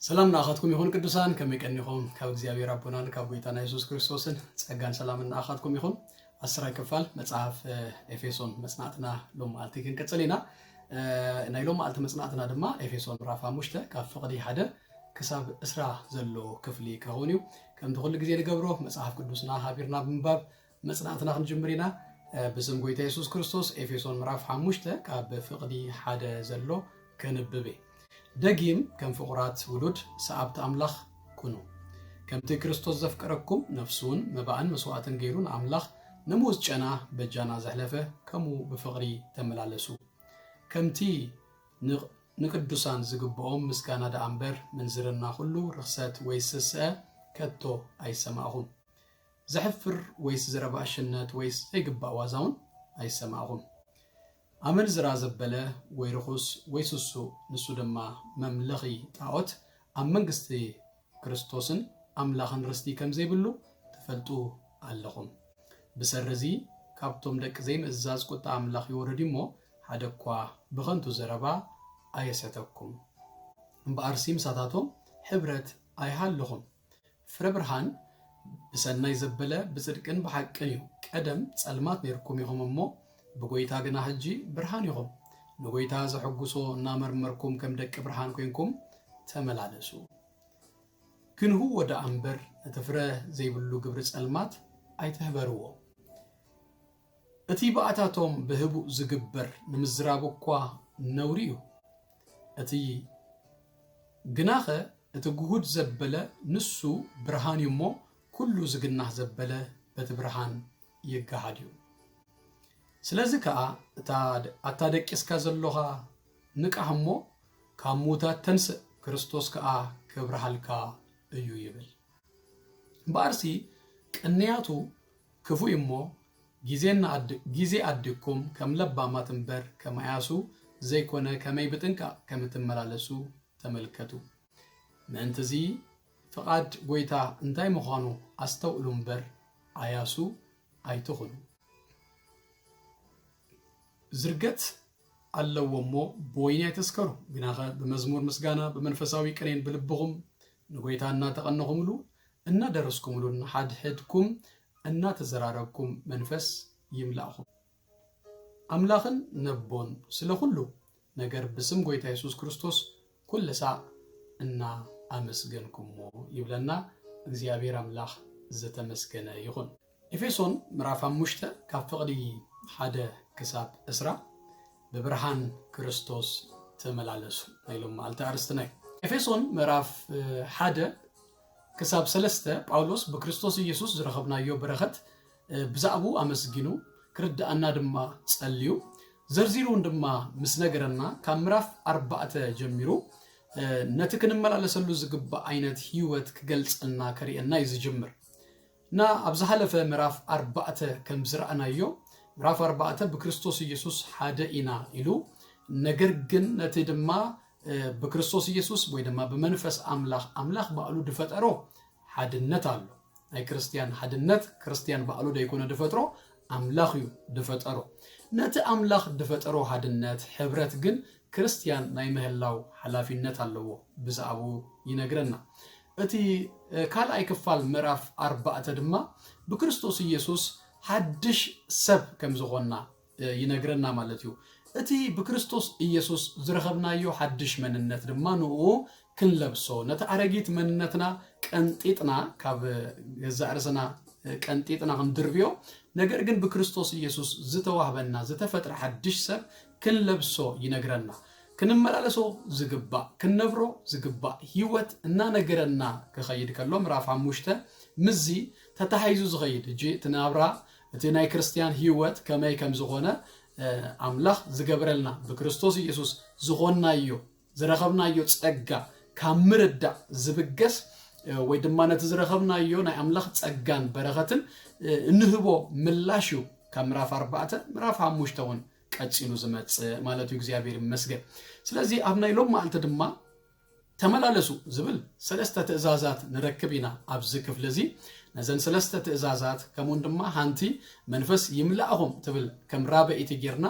ሰላም ንኣኻትኩም ይኹን ቅዱሳን፣ ከመይ ቀኒኹም? ካብ እግዚኣብሔር ኣቦናን ካብ ጎይታና የሱስ ክርስቶስን ጸጋን ሰላምን ንኣኻትኩም ይኹን። ዓስራይ ክፋል መጽሓፍ፣ እ፣ ኤፌሶን መጽናዕትና ሎም መዓልቲ ክንቅጽል ኢና። እ፣ ናይ ሎም መዓልቲ መጽናዕትና ድማ ኤፌሶን ምዕራፍ ሓሙሽተ ካብ ፍቕዲ ሓደ ክሳብ ዕስራ ዘሎ ክፍሊ ክኸውን እዩ። ከምቲ ኩሉ ግዜ ንገብሮ መጽሓፍ ቅዱስና ሃቢርና ብምንባብ መጽናዕትና ክንጅምር ኢና። እ፣ ብስም ጎይታ የሱስ ክርስቶስ ኤፌሶን ምዕራፍ ሓሙሽተ ካብ ፍቕዲ ሓደ ዘሎ ከንብብ እየ። ደጊም ከም ፍቑራት ውሉድ ሰዓብቲ ኣምላኽ ኩኑ። ከምቲ ክርስቶስ ዘፍቀረኩም ነፍሱን መባእን መስዋዕትን ገይሩ ንኣምላኽ ንምውዝ ጨና በጃና ዘሕለፈ ከምኡ ብፍቕሪ ተመላለሱ። ከምቲ ን-፣ ንቅዱሳን ዝግብኦም ምስጋና ደኣ እምበር ምንዝርና ኩሉ ርኽሰት ወይ ስስዐ ከቶ ኣይሰማዕኹም። ዘሕፍር ወይስ ዘረባእሽነት ወይስ ዘይግባእ ዋዛ እውን ኣይሰማዕኹም። ኣመንዝራ ዘበለ ወይ ርኹስ ወይ ስሱእ፣ ንሱ ድማ መምለኺ ጣዖት፣ ኣብ መንግስቲ ክርስቶስን ኣምላኽን ርስቲ ከም ዘይብሉ ትፈልጡ ኣለኹም። ብሰሪ እዚ ካብቶም ደቂ ዘይምእዛዝ ቁጣ ኣምላኽ ይወርድ እዩ እሞ፣ ሓደ እኳ ብኸንቱ ዘረባ ኣየስሕተኩም። እምበኣርሲ ምሳታቶም ሕብረት ኣይሃልኹም። ፍረ ብርሃን ብሰናይ ዘበለ ብጽድቅን ብሓቅን እዩ። ቀደም ጸልማት ነይርኩም ኢኹም እሞ፣ ብጎይታ ግና ሕጂ ብርሃን ኢኹም። ንጎይታ ዘሐጉሶ እናመርመርኩም ከም ደቂ ብርሃን ኮይንኩም ተመላለሱ። ክንህዎ ደኣ እምበር ነቲ ፍረ ዘይብሉ ግብሪ ጸልማት ኣይትሕበርዎ። እቲ ብኣታቶም ብህቡእ ዝግበር ንምዝራብ እኳ ነውሪ እዩ። እቲ ግናኸ እቲ ግሁድ ዘበለ ንሱ ብርሃን እዩ እሞ፣ ኩሉ ዝግናህ ዘበለ በቲ ብርሃን ይገሃድ እዩ። ስለዚ ከኣ እታ፣ ኣታ ደቂስካ ዘሎኻ ንቃሕ እሞ፣ ካብ ምዉታት ተንስእ፣ ክርስቶስ ከኣ ክብርሃልካ እዩ ይብል። እምበኣርሲ ቅንያቱ ክፉእ እሞ፣ ግዜ እናኣድ-፣ ግዜ ኣዲግኩም ከም ለባማት እምበር ከም ኣያሱ ዘይኮነ፣ ከመይ ብጥንቃቕ ከም እትመላለሱ ተመልከቱ። ምእንቲ እዚ ፍቓድ ጎይታ እንታይ ምዃኑ ኣስተውዕሉ እምበር፣ ኣያሱ ኣይትኹኑ። ዝርገት ኣለዎ እሞ፣ ብወይኒ ኣይትስከሩ፣ ግናኸ ብመዝሙር ምስጋና ብመንፈሳዊ ቅኔን ብልብኹም ንጎይታ እናተቐነኹምሉ፣ እናደረስኩምሉን ሓድሕድኩም እናተዘራረብኩም መንፈስ ይምላእኹም። ኣምላኽን ነቦን ስለ ኩሉ ነገር ብስም ጎይታ የሱስ ክርስቶስ ኩሉ ሳዕ እናኣመስገንኩሞ ይብለና። እግዚኣብሔር ኣምላኽ ዝተመስገነ ይኹን። ኤፌሶን ምዕራፍ ሓሙሽተ ካብ ፍቕዲ ሓደ ክሳብ ዕስራ፣ ብብርሃን ክርስቶስ ተመላለሱ ናይ ሎም መዓልቲ ኣርእስትና እዩ። ኤፌሶን ምዕራፍ፣ እ፣ ሓደ ክሳብ ሰለስተ ጳውሎስ ብክርስቶስ ኢየሱስ ዝረኸብናዮ በረኸት፣ እ፣ ብዛዕባኡ ኣመስጊኑ፣ ክርድኣና ድማ ጸልዩ፣ ዘርዚሩ እውን ድማ ምስ ነገረና፣ ካብ ምዕራፍ ኣርባዕተ ጀሚሩ፣ እ፣ ነቲ ክንመላለሰሉ ዝግባእ ዓይነት ህይወት ክገልጸልና ከርእየና እዩ ዝጅምር። እና ኣብ ዝሓለፈ ምዕራፍ ኣርባዕተ ከም ዝረኣናዮ፣ ምዕራፍ ኣርባዕተ ብክርስቶስ ኢየሱስ ሓደ ኢና ኢሉ፣ ነገር ግን ነቲ ድማ፣ እ፣ ብክርስቶስ ኢየሱስ ወይ ድማ ብመንፈስ ኣምላኽ፣ ኣምላኽ ባዕሉ ዝፈጠሮ ሓድነት ኣሎ። ናይ ክርስትያን ሓድነት፣ ክርስትያን ባዕሉ ዘይኮነ ዝፈጥሮ፣ ኣምላኽ እዩ ዝፈጠሮ። ነቲ ኣምላኽ ዝፈጠሮ ሓድነት፣ ሕብረት ግን ክርስትያን ናይ ምህላው ሓላፊነት ኣለዎ። ብዛዕባኡ ይነግረና። እቲ፣ እ፣ ካልኣይ ክፋል ምዕራፍ ኣርባዕተ ድማ ብክርስቶስ ኢየሱስ ሓድሽ ሰብ ከም ዝኾንና፣ እ፣ ይነግረና ማለት እዩ። እቲ ብክርስቶስ ኢየሱስ ዝረኸብናዮ ሓድሽ መንነት ድማ ንኡ ክንለብሶ፣ ነቲ ኣረጊት መንነትና ቀንጢጥና፣ ካብ ገዛእ ርእስና ቀንጢጥና ክንድርብዮ፣ ነገር ግን ብክርስቶስ ኢየሱስ ዝተዋህበና ዝተፈጥረ ሓድሽ ሰብ ክንለብሶ ይነግረና። ክንመላለሶ ዝግባእ፣ ክንነብሮ ዝግባእ ህይወት እናነገረና ክኸይድ ከሎ፣ ምዕራፍ ሓሙሽተ ምስዚ ተታሒዙ ዝኸይድ፣ ሕጂ እቲ ናብራ፣ እቲ ናይ ክርስትያን ህይወት ከመይ ከም ዝኾነ፣ እ፣ ኣምላኽ ዝገበረልና፣ ብክርስቶስ ኢየሱስ ዝኾንናዮ፣ ዝረኸብናዮ ጸጋ ካብ ምርዳእ ዝብገስ፣ እ፣ ወይ ድማ ነቲ ዝረኸብናዮ ናይ ኣምላኽ ጸጋን በረኸትን፣ እ፣ እንህቦ ምላሽ እዩ። ካብ ምዕራፍ ኣርባዕተ፣ ምዕራፍ ሓሙሽተ እውን ቀጺሉ ዝመጽእ ማለት እዩ። እግዚኣብሔር ይመስገን። ስለዚ ኣብ ናይ ሎም መዓልቲ ድማ ተመላለሱ ዝብል ሰለስተ ትእዛዛት ንረክብ ኢና ኣብዚ ክፍሊ እዚ። ነዘን ሰለስተ ትእዛዛት፣ ከምኡውን ድማ ሓንቲ መንፈስ ይምላእኹም ትብል ከም ራበይቲ ጌርና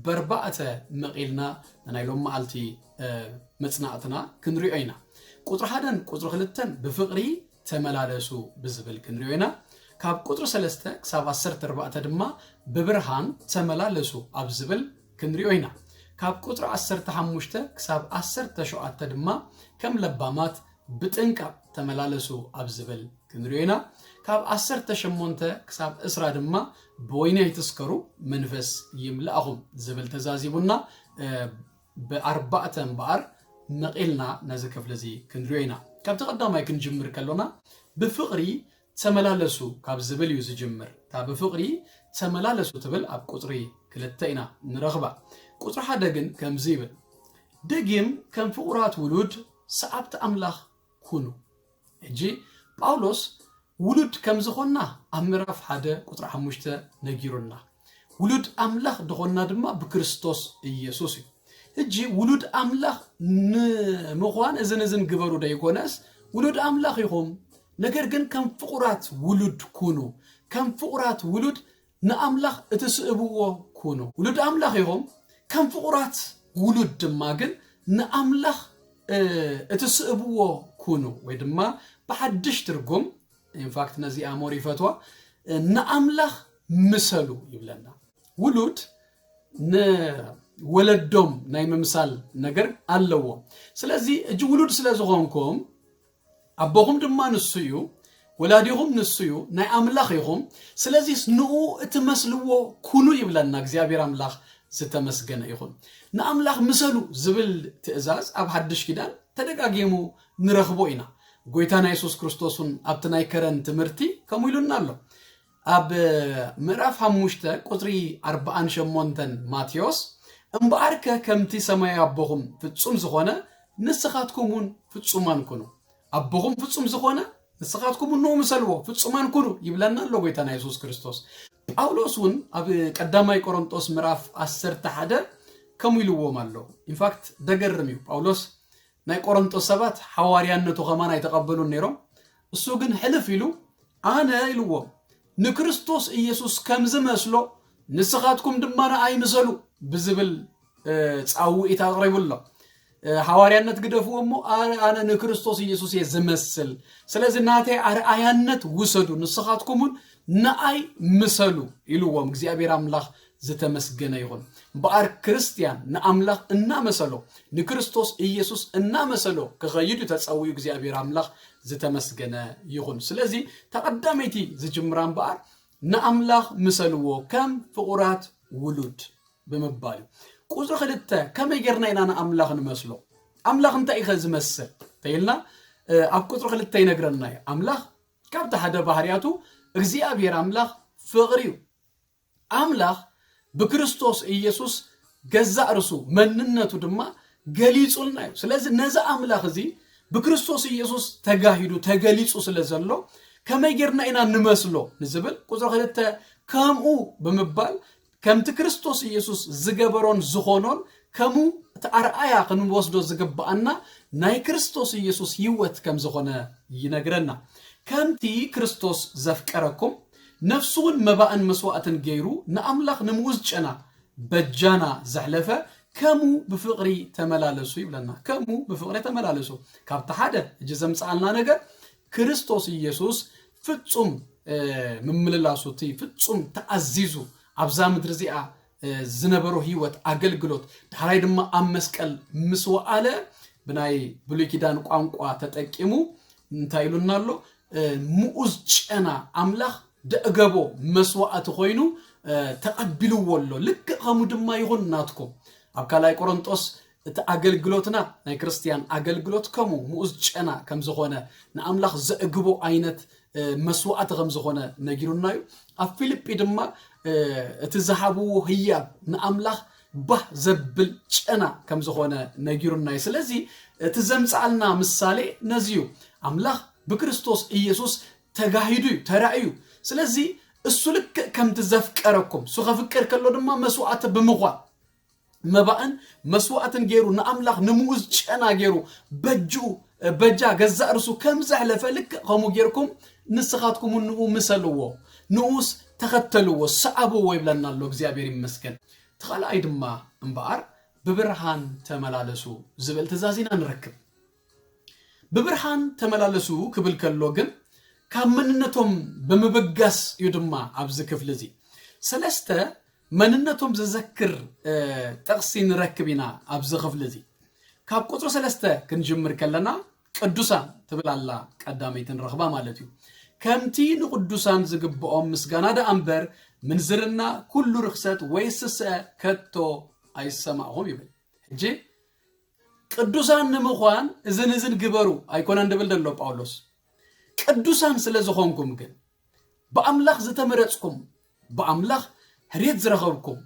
በርባዕተ መቒልና ንናይ ሎም መዓልቲ፣ እ፣ መጽናዕትና ክንሪኦ ኢና። ቁጽሪ ሓደን ቁጽሪ ክልተን ብፍቕሪ ተመላለሱ ብዝብል ክንሪኦ ኢና። ካብ ቁጽሪ ሰለስተ ክሳብ ዓሰርተ ኣርባዕተ ድማ ብብርሃን ተመላለሱ ኣብ ዝብል ክንሪኦ ኢና። ካብ ቁጽሪ ዓሰርተ ሓሙሽተ ክሳብ ዓሰርተ ሸውዓተ ድማ ከም ለባማት ብጥንቃቕ ተመላለሱ ኣብ ዝብል ክንሪኦ ኢና። ካብ ዓሰርተ ሸሞንተ ክሳብ ዕስራ ድማ ብወይኒ ኣይትስከሩ፣ መንፈስ ይምልኣኹም ዝብል ተዛዚቡና። ብኣርባዕተ እምበኣር መቒልና ነዚ ክፍሊ እዚ ክንሪኦ ኢና። ካብቲ ቀዳማይ ክንጅምር ከሎና ብፍቕሪ ተመላለሱ ካብ ዝብል እዩ ዝጅምር። እታ ብፍቕሪ ተመላለሱ ትብል ኣብ ቁጽሪ ክልተ ኢና ንረኽባ። ቁጽሪ ሓደ ግን ከምዚ ይብል፣ ደጊም ከም ፍቑራት ውሉድ ሰዓብቲ ኣምላኽ ኩኑ። ሕጂ ጳውሎስ ውሉድ ከም ዝኾንና ኣብ ምዕራፍ ሓደ ቁጽሪ ሓሙሽተ ነጊሩና። ውሉድ ኣምላኽ ዝኾንና ድማ ብክርስቶስ ኢየሱስ እዩ። ሕጂ ውሉድ ኣምላኽ ንምዃን እዝን እዝን ግበሩ ደይኮነስ፣ ውሉድ ኣምላኽ ኢኹም፣ ነገር ግን ከም ፍቑራት ውሉድ ኩኑ። ከም ፍቑራት ውሉድ ንኣምላኽ እትስእብዎ ኩኑ። ውሉድ ኣምላኽ ኢኹም፣ ከም ፍቑራት ውሉድ ድማ ግን ንኣምላኽ እትስእብዎ ኩኑ። ወይ ድማ ብሓድሽ ትርጉም፣ ኢንፋክት ነዚኣ ሞር ይፈትዋ፣ ንኣምላኽ ምሰሉ ይብለና። ውሉድ ንወለዶም ናይ ምምሳል ነገር ኣለዎ። ስለዚ እጂ ውሉድ ስለ ዝኾንኩም፣ ኣቦኹም ድማ ንሱ እዩ፣ ወላዲኹም ንሱ እዩ፣ ናይ ኣምላኽ ኢኹም። ስለዚስ ንኡ እትመስልዎ ኩኑ ይብለና። እግዚኣብሔር ኣምላኽ ዝተመስገነ ይኹን። ንኣምላኽ ምሰሉ ዝብል ትእዛዝ ኣብ ሓድሽ ኪዳን ተደጋጊሙ ንረኽቦ ኢና። ጎይታና የሱስ ክርስቶስ እውን ኣብቲ ናይ ከረን ትምህርቲ ከምኡ ኢሉና ኣሎ። ኣብ ምዕራፍ ሓሙሽተ ቁጽሪ ኣርባዓን ሸሞንተን ማቴዎስ፣ እምበኣርከ ከምቲ ሰማያዊ ኣቦኹም ፍጹም ዝኾነ፣ ንስኻትኩም እውን ፍጹማን ኩኑ። ኣቦኹም ፍጹም ዝኾነ፣ ንስኻትኩም እውን ንኡ ምሰልዎ፣ ፍጹማን ኩኑ ይብለና ኣሎ ጎይታና የሱስ ክርስቶስ። ጳውሎስ እውን ኣብ ቀዳማይ ቆሮንጦስ ምዕራፍ ዓሰርተ ሓደ ከምኡ ኢልዎም ኣሎ። ኢንፋክት ደገርም እዩ። ጳውሎስ ናይ ቆሮንጦስ ሰባት ሓዋርያነቱ ከማን ኣይተቐበሉን ነይሮም። እሱ ግን ሕልፍ ኢሉ ኣነ ኢልዎም ንክርስቶስ ኢየሱስ ከም ዝመስሎ ንስኻትኩም ድማ ንኣይ ምሰሉ ብዝብል እ፣ ጻውዒት ኣቕሪቡ ኣሎ። እ፣ ሓዋርያነት ግደፍዎ እሞ ኣነ ኣነ ንክርስቶስ ኢየሱስ እየ ዝመስል። ስለዚ ናተይ ኣርኣያነት ውሰዱ፣ ንስኻትኩም እውን ንኣይ ምሰሉ ኢልዎም። እግዚኣብሔር ኣምላኽ ዝተመስገነ ይኹን። እምበኣር ክርስትያን ንኣምላኽ እናመሰሎ ንክርስቶስ ኢየሱስ እናመሰሎ ክኸይድ እዩ ተጸውዩ። እግዚኣብሔር ኣምላኽ ዝተመስገነ ይኹን። ስለዚ ተቐዳመይቲ ዝጅምራ እምበኣር ንኣምላኽ ምሰልዎ ከም ፍቑራት ውሉድ ብምባል እዩ። ቁጽሪ ክልተ ከመይ ጌርና ኢና ንኣምላኽ ንመስሎ? ኣምላኽ እንታይ እዩ ዝመስል ተይልና፣ እ፣ ኣብ ቁጽሪ ክልተ ይነግረና እዩ። ኣምላኽ ካብቲ ሓደ ባህርያቱ እግዚኣብሔር ኣምላኽ ፍቕሪ እዩ። ኣምላኽ ብክርስቶስ ኢየሱስ ገዛእ ርሱ መንነቱ ድማ ገሊጹልና እዩ። ስለዚ ነዚ ኣምላኽ እዚ ብክርስቶስ ኢየሱስ ተጋሂዱ ተገሊጹ ስለ ዘሎ ከመይ ጌርና ኢና ንመስሎ ንዝብል ቁጽሪ ክልተ ከምኡ ብምባል ከምቲ ክርስቶስ ኢየሱስ ዝገበሮን ዝኾኖን ከምኡ እቲ ኣርኣያ ክንወስዶ ዝግብኣና ናይ ክርስቶስ ኢየሱስ ህይወት ከም ዝኾነ ይነግረና። ከምቲ ክርስቶስ ዘፍቀረኩም ነፍሱ እውን መባእን መስዋእትን ገይሩ ንኣምላኽ ንምኡዝ ጨና በጃና ዘሕለፈ ከምኡ ብፍቕሪ ተመላለሱ ይብለና። ከምኡ ብፍቕሪ ተመላለሱ። ካብቲ ሓደ እጂ ዘምጽኣልና ነገር ክርስቶስ ኢየሱስ ፍጹም፣ እ፣ ምምልላሱ፣ እቲ ፍጹም ተኣዚዙ ኣብዛ ምድሪ እዚኣ፣ እ፣ ዝነበሮ ህይወት ኣገልግሎት፣ ዳሕራይ ድማ ኣብ መስቀል ምስ ወዓለ ብናይ ብሉይ ኪዳን ቋንቋ ተጠቂሙ እንታይ ኢሉና ኣሎ? እ፣ ምኡዝ ጨና ኣምላኽ ደእገቦ መስዋእቲ ኮይኑ፣ እ፣ ተቐቢልዎ ኣሎ። ልክእ ከምኡ ድማ ይኹን ናትኩም። ኣብ ካልኣይ ቆሮንጦስ እቲ ኣገልግሎትና ናይ ክርስትያን ኣገልግሎት ከምኡ ምኡዝ ጨና ከም ዝኾነ ንኣምላኽ ዘእግቦ ዓይነት፣ እ፣ መስዋእቲ ከም ዝኾነ ነጊሩና እዩ። ኣብ ፊልጲ ድማ፣ እ፣ እቲ ዝሃብዎ ህያብ ንኣምላኽ ባህ ዘብል ጨና ከም ዝኾነ ነጊሩና እዩ። ስለዚ እቲ ዘምጽኣልና ምሳሌ ነዚ እዩ። ኣምላኽ ብክርስቶስ ኢየሱስ ተጋሂዱ እዩ፣ ተራእዩ። ስለዚ እሱ ልክእ ከምቲ ዘፍቀረኩም፣ እሱ ከፍቅር ከሎ ድማ መስዋእቲ ብምዃን መባእን መስዋእትን ገይሩ ንኣምላኽ ንምኡዝ ጨና ገይሩ በጅኡ፣ በጃ ገዛእ ርሱ ከም ዘሕለፈ ልክእ ከምኡ ጌርኩም ንስኻትኩም እውን ንኡ ምሰልዎ፣ ንኡስ ተኸተልዎ፣ ሰዓብዎ ይብለና ኣሎ። እግዚኣብሔር ይመስገን። እቲ ካልኣይ ድማ እምበኣር ብብርሃን ተመላለሱ ዝብል ትእዛዝ ኢና ንረክብ። ብብርሃን ተመላለሱ ክብል ከሎ ግን ካብ መንነቶም ብምብጋስ እዩ ድማ ኣብዚ ክፍሊ እዚ ሰለስተ መንነቶም ዘዘክር ጥቕሲ ንረክብ ኢና ኣብዚ ክፍሊ እዚ። ካብ ቁፅሪ ሰለስተ ክንጅምር ከለና ቅዱሳን ትብል ኣላ ቀዳመይቲ ንረኽባ ማለት እዩ። ከምቲ ንቅዱሳን ዝግብኦም ምስጋና ደኣ እምበር ምንዝርና ኩሉ ርክሰት ወይ ስስዐ ከቶ ኣይሰማዕኹም ይብል። ሕጂ ቅዱሳን ንምዃን እዝን እዝን ግበሩ ኣይኮነን ድብል ደሎ ጳውሎስ። ቅዱሳን ስለ ዝኾንኩም ግን ብኣምላኽ ዝተመረጽኩም ብኣምላኽ ሕርየት ዝረኸብኩም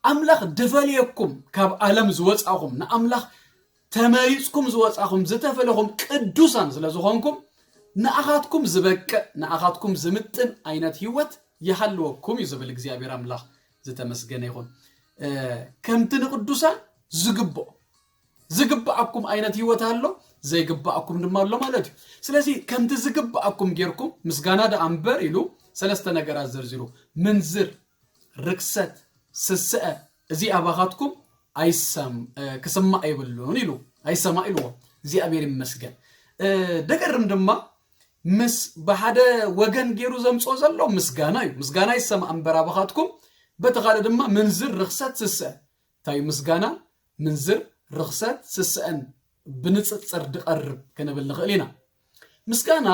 ኣምላኽ ድፈልየኩም ካብ ዓለም ዝወጻኹም ንኣምላኽ ተመሪጽኩም ዝወጻኹም ዝተፈለኹም ቅዱሳን ስለ ዝኾንኩም ንኣኻትኩም ዝበቅዕ ንኣኻትኩም ዝምጥን ዓይነት ህይወት ይሃልወኩም እዩ ዝብል እግዚኣብሔር ኣምላኽ ዝተመስገነ ይኹን። ከምቲ ንቅዱሳን ዝግብኦ ዝግብኣኩም ዓይነት ህይወት ኣሎ፣ ዘይግብኣኩም ድማ ኣሎ ማለት እዩ። ስለዚ ከምቲ ዝግብኣኩም ጌርኩም ምስጋና ደኣ እምበር ኢሉ ሰለስተ ነገራት ዘርዚሩ፣ ምንዝር፣ ርክሰት፣ ስስዐ፣ እዚ ኣባኻትኩም ኣይሰም ክስማዕ የብሉን ኢሉ ኣይሰማ ኢልዎ። እግዚኣብሔር ይመስገን። ደገርም ድማ ምስ ብሓደ ወገን ገይሩ ዘምፅኦ ዘሎ ምስጋና እዩ። ምስጋና ይሰማዕ እምበር ኣባኻትኩም፣ በቲ ካልእ ድማ ምንዝር፣ ርክሰት፣ ስስዐ እንታይ ምስጋና ምንዝር ርኽሰት ስስዐን ብንጽጽር ድቐርብ ክንብል ንኽእል ኢና። ምስጋና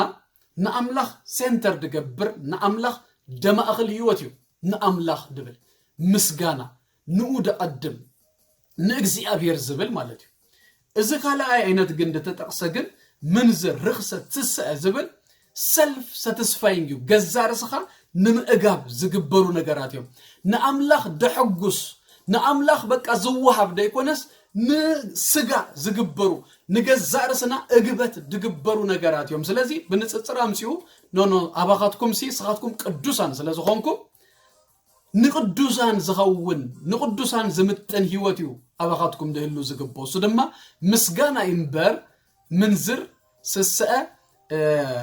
ንኣምላኽ ሴንተር ድገብር ንኣምላኽ ደማእኽል ህይወት እዩ። ንኣምላኽ ድብል ምስጋና ንኡ ደቐድም ንእግዚኣብሔር ዝብል ማለት እዩ። እዚ ካልኣይ ዓይነት ግን ድተጠቕሰ ግን ምንዝር ርኽሰት ስስዐ ዝብል ሰልፍ ሳቲስፋይንግ እዩ። ገዛ ርስኻ ንምእጋብ ዝግበሩ ነገራት እዮም። ንኣምላኽ ደሐጉስ ንኣምላኽ በቃ ዝወሃብ ደይኮነስ ንስጋ ዝግበሩ ንገዛእ ርስና እግበት ዝግበሩ ነገራት እዮም። ስለዚ ብንፅፅር ኣምፅኡ ኖኖ ኣባኻትኩም ሲ ስኻትኩም ቅዱሳን ስለ ዝኾንኩም ንቅዱሳን ዝኸውን ንቅዱሳን ዝምጥን ህይወት እዩ ኣባኻትኩም ድህሉ ዝግብኦ። እሱ ድማ ምስጋና እዩ እምበር ምንዝር ስስዐ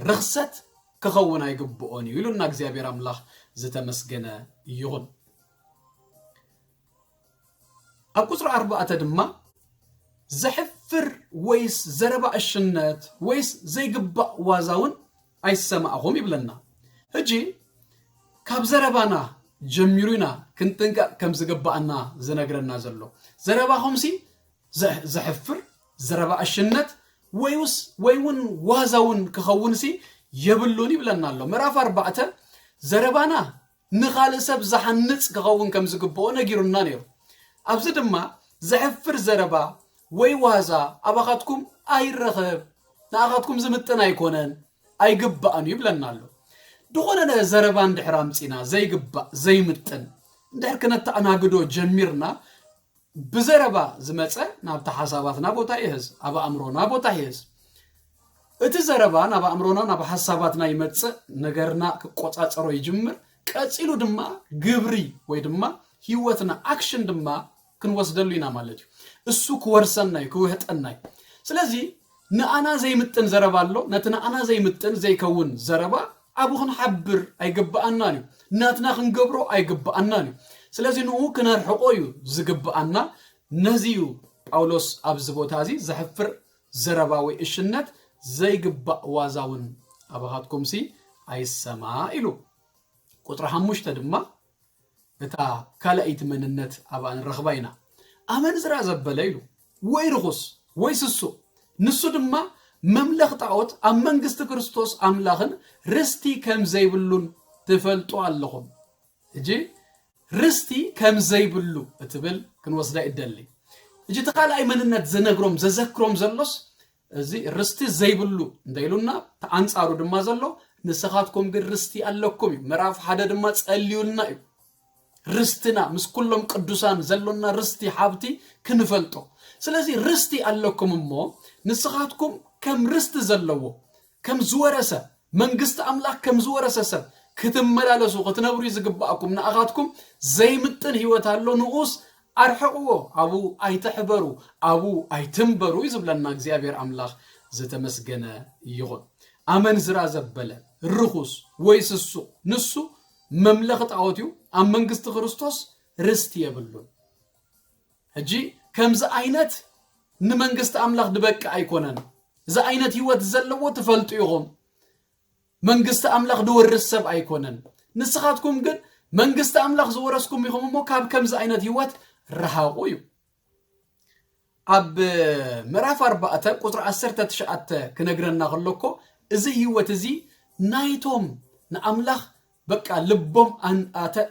ርኽሰት ክኸውን ኣይግብኦን እዩ ኢሉና እግዚኣብሔር ኣምላኽ ዝተመስገነ ይኹን። ኣብ ቁፅሪ ኣርባዕተ ድማ ዘሕፍር ወይስ ዘረባ እሽነት ወይስ ዘይግባእ ዋዛ እውን ኣይሰማዕኹም ይብለና። ሕጂ ካብ ዘረባና ጀሚሩ ኢና ክንጥንቀቕ ከም ዝግባኣና ዝነግረና ዘሎ። ዘረባኹምሲ ዘሕፍር ዘረባ እሽነት ወይውስ ወይ እውን ዋዛ እውን ክኸውን ሲ የብሉን ይብለና ኣሎ። ምዕራፍ ኣርባዕተ ዘረባና ንኻልእ ሰብ ዝሓንጽ ክኸውን ከም ዝግብኦ ነጊሩና ነይሩ። ኣብዚ ድማ ዘሕፍር ዘረባ ወይ ዋዛ ኣባኻትኩም ኣይረኸብ ንኣኻትኩም ዝምጥን ኣይኮነን ኣይግባእን እዩ ይብለና ኣሎ። ዝኾነ ዘረባ እንድሕር ኣምፂና ዘይግባእ ዘይምጥን እንድሕር ክነተኣናግዶ ጀሚርና ብዘረባ ዝመፀ ናብቲ ሓሳባትና ቦታ ይሕዝ ኣብ ኣእምሮና ቦታ ይሕዝ። እቲ ዘረባ ናብ ኣእምሮና ናብ ሓሳባትና ይመፅእ ነገርና ክቆፃፀሮ ይጅምር። ቀፂሉ ድማ ግብሪ ወይ ድማ ህይወትና ኣክሽን ድማ ክንወስደሉ ኢና ማለት እዩ። እሱ ክወርሰና እዩ ክውህጠና እዩ። ስለዚ ንኣና ዘይምጥን ዘረባ ኣሎ። ነቲ ንኣና ዘይምጥን ዘይከውን ዘረባ ኣብኡ ክንሓብር ኣይግብኣናን እዩ። ናትና ክንገብሮ ኣይግብኣናን እዩ። ስለዚ ንኡ ክነርሕቆ እዩ ዝግብኣና። ነዚ እዩ ጳውሎስ ኣብዚ ቦታ እዚ ዘሕፍር ዘረባ ወይ እሽነት ዘይግባእ ዋዛ እውን ኣባኻትኩምሲ ኣይሰማ ኢሉ። ቁፅሪ ሓሙሽተ ድማ እታ ካልኣይቲ መንነት ኣብኣ ንረኽባ ኢና። ኣመንዝራ ዘበለ ኢሉ ወይ ርኹስ ወይ ስሱእ ንሱ ድማ መምለኽ ጣዖት ኣብ መንግስቲ ክርስቶስ ኣምላኽን ርስቲ ከም ዘይብሉን ትፈልጡ ኣለኹም። ሕጂ ርስቲ ከም ዘይብሉ እትብል ክንወስዳ ይደሊ። ሕጂ እቲ ካልኣይ መንነት ዘነግሮም ዘዘክሮም ዘሎስ እዚ ርስቲ ዘይብሉ እንተ ኢሉና ኣንጻሩ ድማ ዘሎ ንስኻትኩም ግን ርስቲ ኣለኩም እዩ። ምዕራፍ ሓደ ድማ ጸልዩልና እዩ። ርስትና ምስ ኩሎም ቅዱሳን ዘሎና ርስቲ ሓብቲ ክንፈልጦ። ስለዚ ርስቲ ኣለኩም እሞ ንስኻትኩም ከም ርስቲ ዘለዎ ከም ዝወረሰ መንግስቲ ኣምላኽ ከም ዝወረሰ ሰብ ክትመላለሱ ክትነብሩ እዩ ዝግባኣኩም። ንኣኻትኩም ዘይምጥን ህይወት ኣሎ ንኡስ ኣርሕቕዎ፣ ኣብኡ ኣይትሕበሩ፣ ኣብኡ ኣይትንበሩ እዩ ዝብለና እግዚኣብሔር ኣምላኽ ዝተመስገነ ይኹን። ኣመንዝራ ዘበለ ርኹስ ወይ ስሱቕ ንሱ መምለኺ ጣዖት እዩ፣ ኣብ መንግስቲ ክርስቶስ ርስቲ የብሉን። ሕጂ ከምዚ ዓይነት ንመንግስቲ ኣምላኽ ዝበቅዕ ኣይኮነን። እዚ ዓይነት ህይወት ዘለዎ ትፈልጡ ኢኹም። መንግስቲ ኣምላኽ ዝወርስ ሰብ ኣይኮነን። ንስኻትኩም ግን መንግስቲ ኣምላኽ ዝወረስኩም ኢኹም እሞ ካብ ከምዚ ዓይነት ህይወት ረሃቑ እዩ። ኣብ ምዕራፍ ኣርባዕተ ቁፅሪ ዓሰርተ ትሽዓተ ክነግረና ከሎ እኮ እዚ ህይወት እዚ ናይቶም ንኣምላኽ በቃ ልቦም ኣን- ኣተ-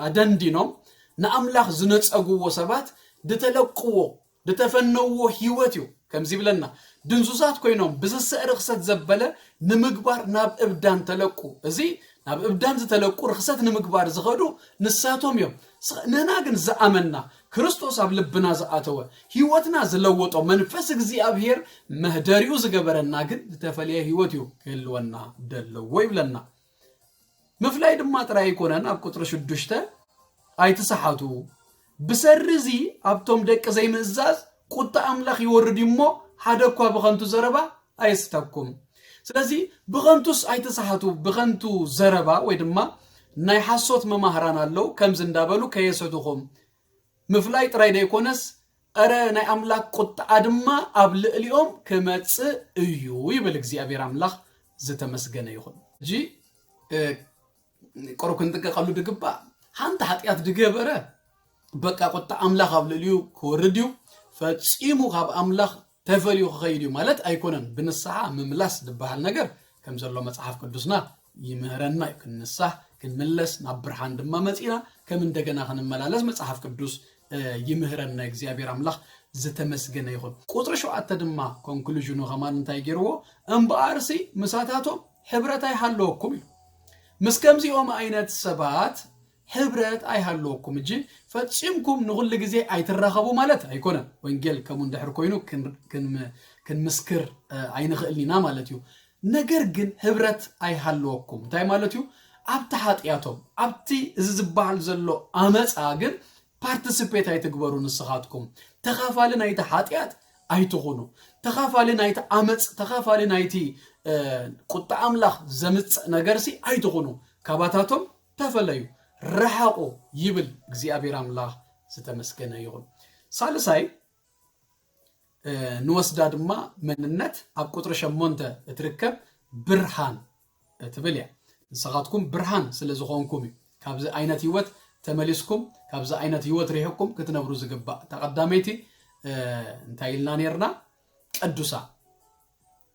ኣደንዲኖም ንኣምላኽ ዝነፀግዎ ሰባት ዝተለቅዎ ዝተፈነዎ ህይወት እዩ። ከምዚ ይብለና፣ ድንዙዛት ኮይኖም ብዝስዕ ርኽሰት ዘበለ ንምግባር ናብ እብዳን ተለቁ። እዚ ናብ እብዳን ዝተለቁ ርኽሰት ንምግባር ዝኸዱ ንሳቶም እዮም። ንሕና ግን ዝኣመንና ክርስቶስ ኣብ ልብና ዝኣተወ ህይወትና ዝለወጦ መንፈስ እግዚኣብሔር መህደሪኡ ዝገበረና ግን ዝተፈለየ ህይወት እዩ ክህልወና ደለዎ ይብለና። ምፍላይ ድማ ጥራይ ኣይኮነን። ኣብ ቁፅሪ ሽዱሽተ ኣይትሰሓቱ፣ ብሰሪ እዚ ኣብቶም ደቂ ዘይምእዛዝ ቁጣ ኣምላኽ ይወርድ እዩ እሞ ሓደ እኳ ብኸንቱ ዘረባ ኣይስተኩም። ስለዚ ብኸንቱስ ኣይትሰሓቱ፣ ብኸንቱ ዘረባ ወይ ድማ ናይ ሓሶት መማህራን ኣለዉ ከምዚ እንዳበሉ ከየሰትኹም። ምፍላይ ጥራይ ደይኮነስ፣ ኧረ ናይ ኣምላኽ ቁጥዓ ድማ ኣብ ልዕሊኦም ክመጽእ እዩ ይብል እግዚኣብሔር ኣምላኽ። ዝተመስገነ ይኹን። ሕጂ ቆሮ ክንጥንቀቀሉ ድግባእ፣ ሓንቲ ሓጢኣት ድገበረ በቃ ቁጣ ኣምላኽ ኣብ ልዕሊኡ ክወርድ እዩ፣ ፈጺሙ ካብ ኣምላኽ ተፈልዩ ክኸይድ እዩ ማለት ኣይኮነን። ብንስሓ ምምላስ ዝበሃል ነገር ከም ዘሎ መጽሓፍ ቅዱስና ይምህረና እዩ። ክንንሳህ ክንምለስ ናብ ብርሃን ድማ መጺና ከም እንደገና ክንመላለስ መጽሓፍ ቅዱስ ይምህረና። እግዚኣብሔር ኣምላኽ ዝተመስገነ ይኹን። ቁፅሪ ሸውዓተ ድማ ኮንክሉዥኑ ከማን እንታይ ገይርዎ? እምበኣርሲ ምሳታቶም ሕብረት ኣይሃለወኩም ኢሉ። ምስ ከምዚኦም ዓይነት ሰባት ሕብረት ኣይሃለወኩም እጂ ፈጺምኩም ንኹሉ ግዜ ኣይትራኸቡ ማለት ኣይኮነን። ወንጌል ከምኡ እንድሕር ኮይኑ ክንምስክር ኣይንኽእልን ኢና ማለት እዩ። ነገር ግን ህብረት ኣይሃለወኩም እንታይ ማለት እዩ? ኣብቲ ሓጢኣቶም ኣብቲ እዚ ዝበሃል ዘሎ ኣመፃ ግን ፓርቲስፔት ኣይትግበሩ። ንስኻትኩም ተኻፋሊ ናይቲ ሓጢኣት ኣይትኹኑ። ተኻፋሊ ናይቲ ኣመፅ ተኻፋሊ ናይቲ ቁጣ ኣምላኽ ዘምፅእ ነገርሲ ኣይትኹኑ። ካባታቶም ተፈለዩ፣ ረሓቑ ይብል እግዚኣብሔር ኣምላኽ። ዝተመስገነ ይኹን። ሳልሳይ ንወስዳ ድማ መንነት ኣብ ቁፅሪ ሸሞንተ እትርከብ ብርሃን እትብል እያ። ንስኻትኩም ብርሃን ስለ ዝኾንኩም እዩ ካብዚ ዓይነት ህይወት ተመሊስኩም ካብዚ ዓይነት ህይወት ሪሕኩም ክትነብሩ ዝግባእ። እታ ቀዳመይቲ እንታይ ኢልና ነርና? ቅዱሳ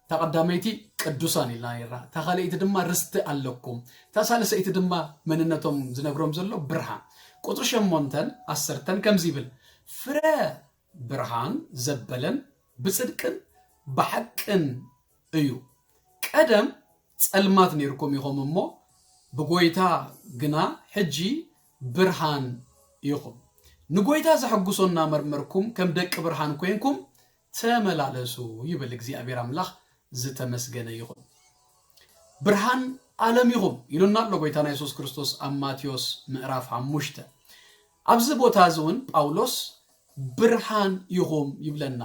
እታ ቀዳመይቲ ቅዱሳን ኢልና ነርና። እታ ካልኣይቲ ድማ ርስቲ ኣለኩም። እታ ሳልሰይቲ ድማ መንነቶም ዝነግሮም ዘሎ ብርሃን። ቁፅሪ ሸሞንተን ዓሰርተን ከምዚ ይብል፣ ፍረ ብርሃን ዘበለን ብፅድቅን ብሓቅን እዩ። ቀደም ፀልማት ነርኩም ኢኹም እሞ ብጎይታ ግና ሕጂ ብርሃን ኢኹም። ንጎይታ ዘሐጉሶ እናመርመርኩም ከም ደቂ ብርሃን ኮይንኩም ተመላለሱ ይብል እግዚኣብሔር ኣምላኽ። ዝተመስገነ ይኹን። ብርሃን ዓለም ኢኹም ኢሉና ኣሎ ጎይታና የሱስ ክርስቶስ ኣብ ማቴዎስ ምዕራፍ ሓሙሽተ። ኣብዚ ቦታ እዚ እውን ጳውሎስ ብርሃን ኢኹም ይብለና።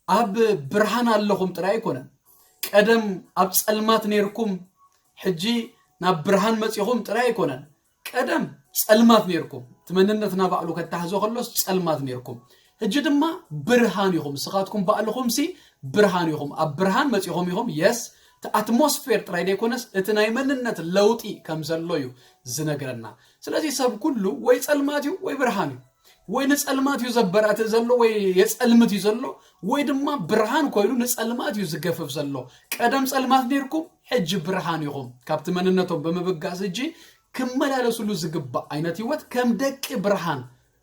ኣብ ብርሃን ኣለኹም ጥራይ ኣይኮነን። ቀደም ኣብ ጸልማት ነርኩም ሕጂ ናብ ብርሃን መጺኹም ጥራይ ኣይኮነን። ቀደም ጸልማት ነርኩም። እቲ መንነትና ባዕሉ ከተሓዞ ከሎስ ጸልማት ነርኩም። ሕጂ ድማ ብርሃን ኢኹም። ንስኻትኩም ባዕልኹምሲ ብርሃን ኢኹም። ኣብ ብርሃን መጺኹም ኢኹም። የስ እቲ ኣትሞስፌር ጥራይ ደይኮነስ እቲ ናይ መንነት ለውጢ ከም ዘሎ እዩ ዝነግረና። ስለዚ ሰብ ኩሉ ወይ ጸልማት እዩ ወይ ብርሃን እዩ። ወይ ንጸልማት እዩ ዘበራትእ ዘሎ ወይ የጸልምት እዩ ዘሎ ወይ ድማ ብርሃን ኮይኑ ንጸልማት እዩ ዝገፍፍ ዘሎ። ቀደም ጸልማት ነርኩም ሕጂ ብርሃን ኢኹም። ካብቲ መንነቶም ብምብጋስ ሕጂ ክመላለስሉ ዝግባእ ዓይነት ህይወት ከም ደቂ ብርሃን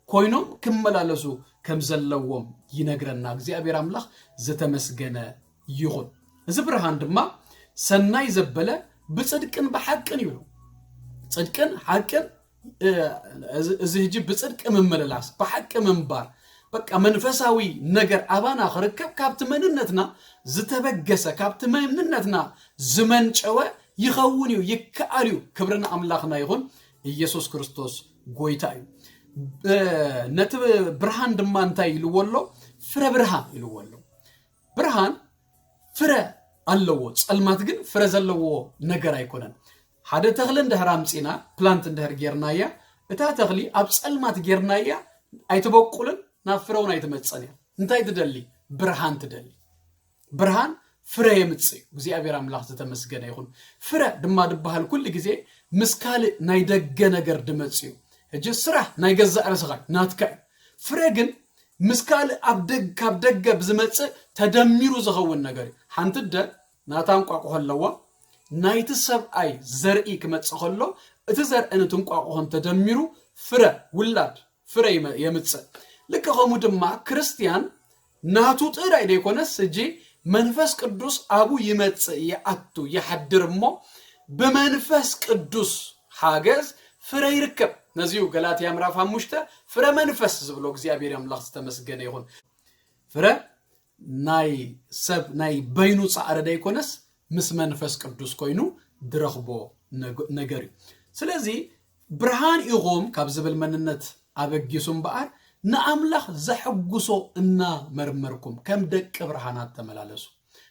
ኮይኖም ክመላለሱ ከም ዘለዎም ይነግረና። እግዚኣብሔር ኣምላኽ ዝተመስገነ ይኹን። እዚ ብርሃን ድማ ሰናይ ዘበለ ብጽድቅን ብሓቅን ይብሉ። ጽድቅን ሓቅን እዚ ሕጂ ብጽድቂ ምምልላስ ብሓቂ ምንባር በቃ መንፈሳዊ ነገር ኣባና ክርከብ ካብቲ መንነትና ዝተበገሰ ካብቲ መንነትና ዝመንጨወ ይኸውን እዩ ይከኣል እዩ። ክብርን ኣምላኽና ይኹን። ኢየሱስ ክርስቶስ ጎይታ እዩ። ነቲ ብርሃን ድማ እንታይ ኢልዎ ኣሎ? ፍረ ብርሃን ኢልዎ ኣሎ። ብርሃን ፍረ ኣለዎ፣ ጸልማት ግን ፍረ ዘለዎ ነገር ኣይኮነን። ሓደ ተኽሊ እንድሕር ኣምጺና ፕላንት እንድሕር ጌርናያ እታ ተኽሊ ኣብ ጸልማት ጌርናያ ኣይትበቁልን ናብ ፍረ እውን ኣይትመጸን እያ። እንታይ ትደሊ? ብርሃን ትደሊ። ብርሃን ፍረ የምጽእ እዩ። እግዚኣብሔር ኣምላኽ ዝተመስገነ ይኹን። ፍረ ድማ ድበሃል ኩሉ ግዜ ምስ ካልእ ናይ ደገ ነገር ድመጽእ እዩ። ሕጂ ስራሕ ናይ ገዛእ ርእስኻ እዩ፣ ናትካ እዩ። ፍረ ግን ምስ ካልእ ኣብ ደግ ካብ ደገ ብዝመጽእ ተደሚሩ ዝኸውን ነገር እዩ። ሓንቲ ኣደ ናታ እንቋቑሖ ኣለዋ። ናይቲ ሰብኣይ ዘርኢ ክመጽእ ከሎ እቲ ዘርእን እቲ እንቋቑሖን ተደሚሩ ፍረ ውላድ ፍረ ይመ- የምጽእ። ልክ ከምኡ ድማ ክርስትያን ናቱ ጥራይ ዘይኮነስ ሕጂ መንፈስ ቅዱስ ኣብኡ ይመጽእ ይኣቱ ይሓድር እሞ ብመንፈስ ቅዱስ ሓገዝ ፍረ ይርከብ። ነዚዩ ገላትያ ምዕራፍ ሓሙሽተ ፍረ መንፈስ ዝብሎ እግዚኣብሔር ኣምላኽ ዝተመስገነ ይኹን። ፍረ ናይ ሰብ ናይ በይኑ ጻዕሪ ዘይኮነስ ምስ መንፈስ ቅዱስ ኮይኑ ድረኽቦ ነገር እዩ። ስለዚ ብርሃን ኢኹም ካብ ዝብል መንነት ኣበጊሱ እምበኣር ንኣምላኽ ዘሐጉሶ እናመርመርኩም ከም ደቂ ብርሃናት ተመላለሱ።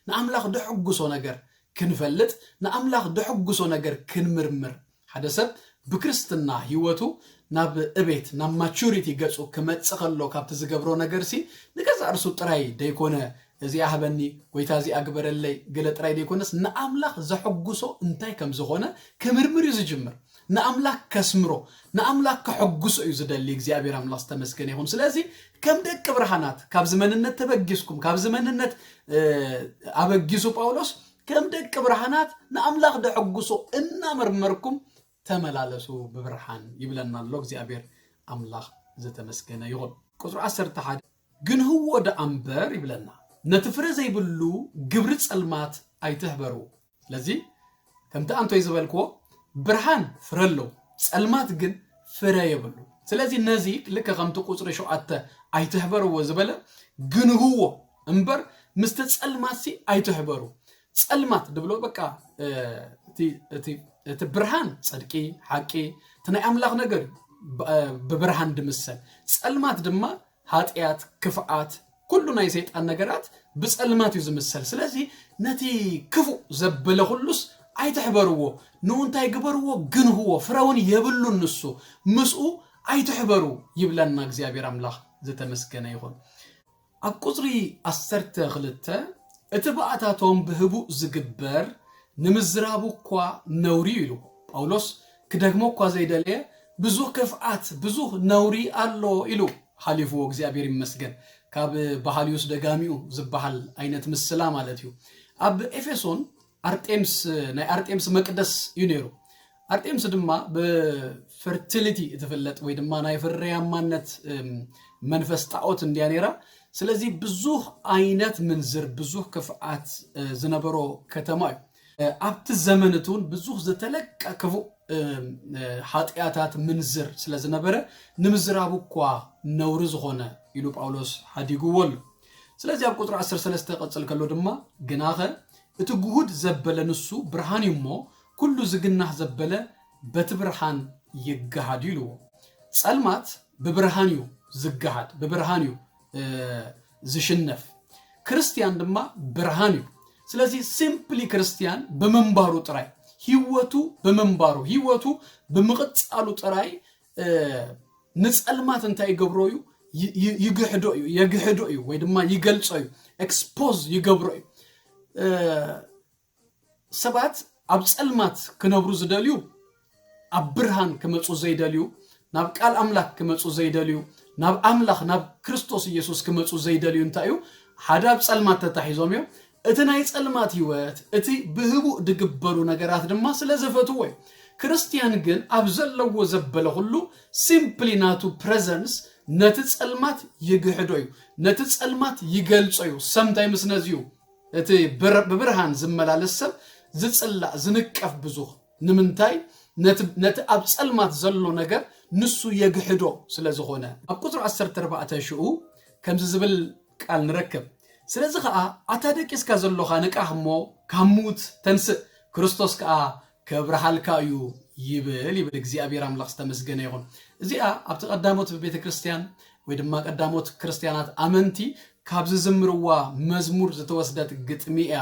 ንኣምላኽ ደሐጉሶ ነገር ክንፈልጥ፣ ንኣምላኽ ደሐጉሶ ነገር ክንምርምር። ሓደ ሰብ ብክርስትና ህይወቱ ናብ እቤት ናብ ማቹሪቲ ገጹ ክመጽእ ከሎ ካብቲ ዝገብሮ ነገር ሲ ንገዛእ ርሱ ጥራይ ደይኮነ እዚኣ ሃበኒ ጎይታ እዚኣ ግበረለይ ገለ ጥራይ ደይኮነስ ንኣምላኽ ዘሐጉሶ እንታይ ከም ዝኾነ ክምርምር እዩ ዝጅምር። ንኣምላኽ ከስምሮ ንኣምላኽ ከሐጉሶ እዩ ዝደሊ። እግዚኣብሔር ኣምላኽ ዝተመስገነ ይኹን። ስለዚ ከም ደቂ ብርሃናት ካብዚ መንነት ተበጊስኩም ካብዚ መንነት ኣበጊሱ ጳውሎስ ከም ደቂ ብርሃናት ንኣምላኽ ደሐጉሶ እናመርመርኩም ተመላለሱ ብብርሃን ይብለና ኣሎ እግዚኣብሔር ኣምላኽ። ዝተመስገነ ይኹን። ቁፅሪ ዓሰርተ ሓደ ግንህዎ ደኣ እምበር ይብለና፣ ነቲ ፍረ ዘይብሉ ግብሪ ጸልማት ኣይትሕበሩ። ስለዚ ከምቲ ኣንቶይ ዝበልክዎ ብርሃን ፍረ ኣለዎ፣ ጸልማት ግን ፍረ የብሉ። ስለዚ ነዚ ልክ ከምቲ ቁፅሪ ሸውዓተ ኣይትሕበርዎ ዝበለ ግንህዎ እምበር ምስቲ ጸልማትሲ ኣይትሕበሩ። ጸልማት ድብሎ በቃ እቲ ብርሃን ጽድቂ ሓቂ እቲ ናይ ኣምላኽ ነገር ብብርሃን ድምሰል፣ ጸልማት ድማ ሓጢኣት ክፍኣት ኩሉ ናይ ሰይጣን ነገራት ብጸልማት እዩ ዝምሰል። ስለዚ ነቲ ክፉእ ዘበለ ኩሉስ ኣይትሕበርዎ፣ ንኡ እንታይ ግበርዎ? ግንህዎ፣ ፍረ እውን የብሉን ንሱ፣ ምስኡ ኣይትሕበሩ ይብለና እግዚኣብሔር ኣምላኽ። ዝተመስገነ ይኹን። ኣብ ቁጽሪ ዓሰርተ ክልተ እቲ ብኣታቶም ብህቡእ ዝግበር ንምዝራቡ እኳ ነውሪ እዩ ኢሉ። ጳውሎስ ክደግሞ እኳ ዘይደለየ ብዙህ ክፍኣት ብዙህ ነውሪ ኣሎ ኢሉ ሓሊፍዎ እግዚኣብሔር ይመስገን። ካብ ባህልዩስ ደጋሚኡ ዝበሃል ዓይነት ምስላ ማለት እዩ። ኣብ ኤፌሶን ኣርጤምስ ናይ ኣርጤምስ መቅደስ እዩ ነይሩ። ኣርጤምስ ድማ ብፈርቲሊቲ እትፍለጥ ወይ ድማ ናይ ፍርያማነት መንፈስ ጣዖት እንድያ ነይራ። ስለዚ ብዙህ ዓይነት ምንዝር ብዙህ ክፍኣት ዝነበሮ ከተማ እዩ። ኣብቲ ዘመን እቲ እውን ብዙህ ዝተለቀ ክፉእ ሓጢኣታት ምንዝር ስለ ዝነበረ ንምዝራቡ እኳ ነውሪ ዝኾነ ኢሉ ጳውሎስ ሓዲግዎ ኣሎ። ስለዚ ኣብ ቁፅሪ ዓሰርተ ሰለስተ ቀፅል ከሎ ድማ ግናኸ እቲ ግሁድ ዘበለ ንሱ ብርሃን እዩ እሞ ኩሉ ዝግናህ ዘበለ በቲ ብርሃን ይገሃድ እዩ ኢልዎ። ጸልማት ብብርሃን እዩ ዝገሃድ፣ ብብርሃን እዩ ዝሽነፍ። ክርስትያን ድማ ብርሃን እዩ። ስለዚ ሲምፕሊ ክርስትያን ብምንባሩ ጥራይ፣ ህይወቱ ብምንባሩ፣ ህይወቱ ብምቕጻሉ ጥራይ ንጸልማት እንታይ ይገብሮ እዩ? ይግሕዶ እዩ፣ የግሕዶ እዩ ወይ ድማ ይገልጾ እዩ፣ ኤክስፖዝ ይገብሮ እዩ። ሰባት ኣብ ጸልማት ክነብሩ ዝደልዩ ኣብ ብርሃን ክመጹ ዘይደልዩ፣ ናብ ቃል ኣምላኽ ክመጹ ዘይደልዩ፣ ናብ ኣምላኽ ናብ ክርስቶስ ኢየሱስ ክመጹ ዘይደልዩ እንታይ እዩ? ሓደ ኣብ ጸልማት ተታሒዞም እዮም። እቲ ናይ ጸልማት ህይወት እቲ ብህቡእ ድግበሩ ነገራት ድማ ስለ ዘፈትዎ እዩ። ክርስትያን ግን ኣብ ዘለዎ ዘበለ ኩሉ ሲምፕሊ ናቱ ፕረዘንስ ነቲ ጸልማት ይግሕዶ እዩ፣ ነቲ ጸልማት ይገልጾ እዩ። ሰምታይ ምስ ነዚዩ እቲ ብብርሃን ዝመላለስ ሰብ ዝጽላእ ዝንቀፍ ብዙኽ ንምንታይ? ነቲ ኣብ ጸልማት ዘሎ ነገር ንሱ የግሕዶ ስለ ዝኾነ። ኣብ ቁፅሪ ዓሰርተ ኣርባዕተ ሽኡ ከምዚ ዝብል ቃል ንረክብ፣ ስለዚ ኸዓ ኣታ ደቂስካ ዘሎኻ ንቃሕ እሞ ካብ ምዉት ተንስእ፣ ክርስቶስ ከኣ ከብርሃልካ እዩ ይብል ይብል እግዚኣብሔር ኣምላኽ ዝተመስገነ ይኹን። እዚኣ ኣብቲ ቀዳሞት ቤተ ክርስቲያን ወይ ድማ ቀዳሞት ክርስቲያናት ኣመንቲ ካብ ዝዝምርዋ መዝሙር ዝተወስደት ግጥሚ እያ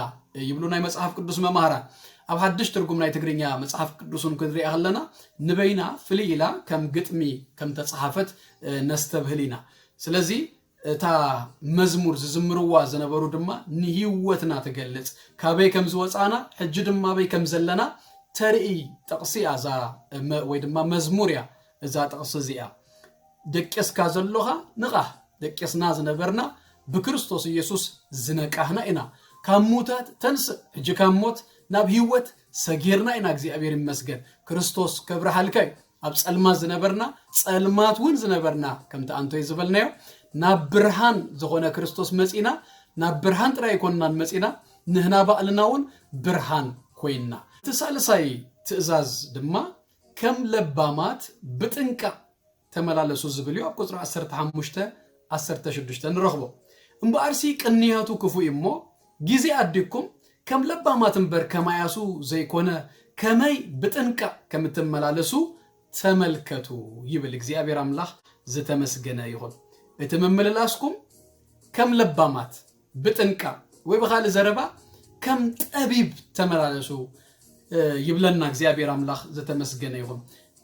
ይብሉ ናይ መጽሓፍ ቅዱስ መማህራን። ኣብ ሓድሽ ትርጉም ናይ ትግርኛ መጽሓፍ ቅዱስን ክንሪኣ ከለና ንበይና ፍልይ ኢላ ከም ግጥሚ ከም ተጻሓፈት ነስተብህል ኢና። ስለዚ እታ መዝሙር ዝዝምርዋ ዝነበሩ ድማ ንህይወትና ትገልጽ፣ ካበይ ከም ዝወጻና ሕጂ ድማ ኣበይ ከም ዘለና ተርኢ ጥቕሲ እያ። እዛ መ- ወይ ድማ መዝሙር እያ። እዛ ጥቕሲ እዚኣ ደቂስካ ዘሎኻ ንቓህ፣ ደቂስና ዝነበርና ብክርስቶስ ኢየሱስ ዝነቃህና ኢና። ካብ ሙታት ተንስእ፣ ሕጂ ካብ ሞት ናብ ህይወት ሰጊርና ኢና። እግዚኣብሔር ይመስገን። ክርስቶስ ከብርሃልካ እዩ። ኣብ ጸልማት ዝነበርና፣ ጸልማት እውን ዝነበርና፣ ከምቲ ኣንቶይ ዝበልናዮ፣ ናብ ብርሃን ዝኾነ ክርስቶስ መጺና። ናብ ብርሃን ጥራይ ኣይኮንናን መጺና፣ ንህና ባዕልና እውን ብርሃን ኮይንና። እቲ ሳልሳይ ትእዛዝ ድማ ከም ለባማት ብጥንቃቕ ተመላለሱ ዝብል እዩ። ኣብ ቁጽሪ ዓሰርተ ሓሙሽተ፣ ዓሰርተ ሽዱሽተ ንረኽቦ። እምበኣርሲ ቅንያቱ ክፉእ እዩ እሞ፣ ግዜ ኣዲግኩም ከም ለባማት እምበር ከማያሱ ዘይኮነ፣ ከመይ ብጥንቃቕ ከም እትመላለሱ ተመልከቱ ይብል። እግዚኣብሔር ኣምላኽ ዝተመስገነ ይኹን። እቲ ምምልላስኩም ከም ለባማት ብጥንቃቕ፣ ወይ ብኻልእ ዘረባ ከም ጠቢብ ተመላለሱ፣ እ፣ ይብለና። እግዚኣብሔር ኣምላኽ ዝተመስገነ ይኹን።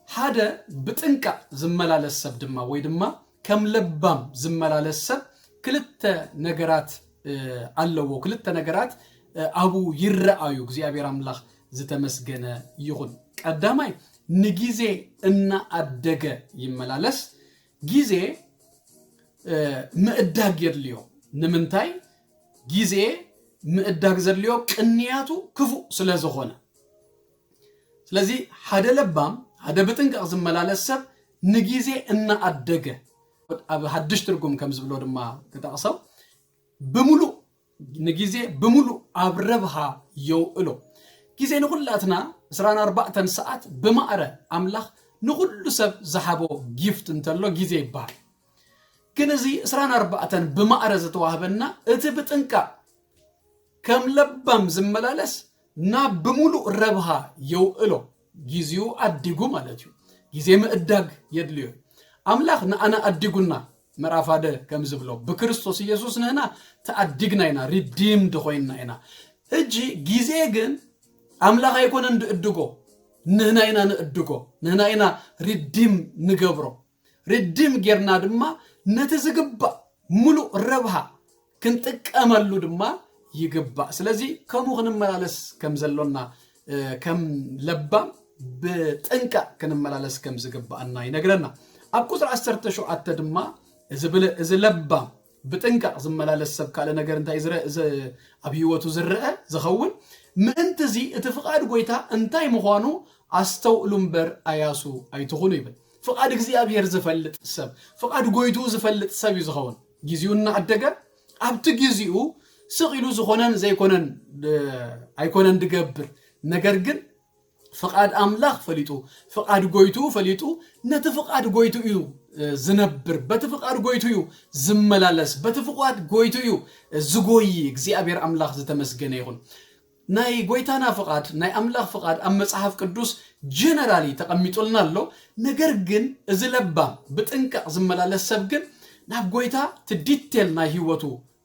ሓደ ብጥንቃቕ ዝመላለስ ሰብ ድማ፣ ወይ ድማ ከም ለባም ዝመላለስ ሰብ ክልተ ነገራት፣ እ፣ ኣለዎ። ክልተ ነገራት፣ እ፣ ኣብኡ ይረኣዩ። እግዚኣብሔር ኣምላኽ ዝተመስገነ ይኹን። ቀዳማይ፣ ንግዜ እናኣደገ ይመላለስ። ግዜ፣ እ፣ ምእዳግ የድልዮ። ንምንታይ? ግዜ ምእዳግ ዘድልዮ ቅንያቱ ክፉእ ስለ ዝኾነ። ስለዚ ሓደ ለባም፣ ሓደ ብጥንቃቕ ዝመላለስ ሰብ ንግዜ እናኣደገ፣ ኣብ ሓድሽ ትርጉም ከም ዝብሎ ድማ ክጠቕሰው፣ ብምሉእ፣ ንግዜ ብምሉእ ኣብ ረብሃ የውዕሎ። ግዜ ንኹላትና ዕስራን ኣርባዕተን ሰዓት ብማዕረ ኣምላኽ ንኹሉ ሰብ ዝሃቦ ጊፍት እንተሎ ግዜ ይበሃል። ግን እዚ ዕስራን ኣርባዕተን ብማዕረ ዝተዋህበና፣ እቲ ብጥንቃቕ ከም ለባም ዝመላለስ ናብ ብምሉእ ረብሃ የውዕሎ። ግዚኡ ኣዲጉ ማለት እዩ። ግዜ ምእዳግ የድልዮ እዩ። ኣምላኽ ንኣና ኣዲጉና፣ ምዕራፍ ሓደ ከም ዝብሎ፣ ብክርስቶስ ኢየሱስ ንህና ተኣዲግና ኢና፣ ሪዲምድ ኮይንና ኢና። ሕጂ ግዜ ግን ኣምላኽ ኣይኮነን ድእድጎ፣ ንህና ኢና ንእድጎ፣ ንህና ኢና ሪዲም ንገብሮ። ሪዲም ጌርና ድማ ነቲ ዝግባእ ምሉእ ረብሃ ክንጥቀመሉ ድማ ይግባእ። ስለዚ ከምኡ ክንመላለስ ከም ዘሎና፣ እ፣ ከም ለባም ብጥንቃቕ ክንመላለስ ከም ዝግባኣና ይነግረና። ኣብ ቁጽሪ ዓሰርተ ሸውዓተ ድማ እዚ ብለ-፣ እዚ ለባም ብጥንቃቕ ዝመላለስ ሰብ ካልእ ነገር እንታይ ዝረ-፣ ዝ-፣ ኣብ ህይወቱ ዝረአ ዝኸውን፣ ምእንቲ እዚ እቲ ፍቓድ ጎይታ እንታይ ምዃኑ ኣስተውዕሉ እምበር ኣያሱ ኣይትኹኑ ይብል። ፍቓድ እግዚኣብሔር ዝፈልጥ ሰብ፣ ፍቓድ ጎይትኡ ዝፈልጥ ሰብ እዩ ዝኸውን። ግዜኡ እናዓደገ ኣብቲ ግዜኡ ስቕ ኢሉ ዝኾነን ዘይኮነን፣ እ፣ ኣይኮነን ድገብር። ነገር ግን ፍቓድ ኣምላኽ ፈሊጡ፣ ፍቓድ ጎይትኡ ፈሊጡ፣ ነቲ ፍቓድ ጎይትኡ እዩ፣ እ፣ ዝነብር፣ በቲ ፍቓድ ጎይትኡ እዩ ዝመላለስ፣ በቲ ፍቓድ ጎይትኡ እዩ፣ እ፣ ዝጎይ። እግዚኣብሔር ኣምላኽ ዝተመስገነ ይኹን። ናይ ጎይታና ፍቓድ፣ ናይ ኣምላኽ ፍቓድ ኣብ መጽሓፍ ቅዱስ ጀነራሊ ተቐሚጡልና ኣሎ። ነገር ግን እዚ ለባም ብጥንቃቕ ዝመላለስ ሰብ ግን ናብ ጎይታ እቲ ዲቴል ናይ ህይወቱ